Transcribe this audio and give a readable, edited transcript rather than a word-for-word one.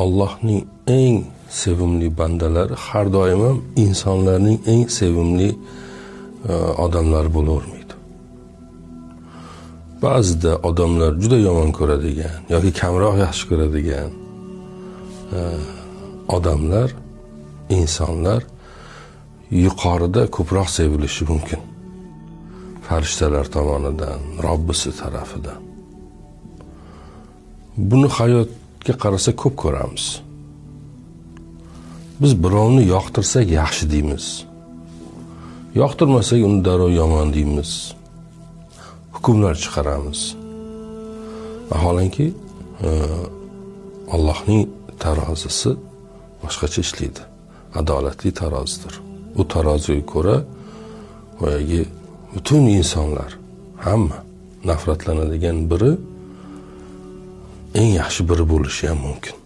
Allohning eng sevimli bandalari har doim ham insonlarning eng sevimli odamlari bo'lavermaydi. Ba'zida odamlar juda yomon ko'radigan yoki kamroq yaxshi ko'radigan odamlar, insonlar yuqorida ko'proq sevilishi mumkin. Farishtalar tomonidan, Robbisi tarafidan. Buni hayotga qarasa ko'p ko'ramiz. Biz birovni yoqtirsak yaxshi deymiz. Yoqtirmasak uni darrov yomon deymiz. Hukmlar chiqaramiz. Vaholanki, Allohning tarozisi boshqacha ishlaydi. Adolatli tarozidir. U taroziga ko'ra boyagi butun insonlar hamma nafratlanadigan biri eng yaxshi biri bo'lishi ham mumkin.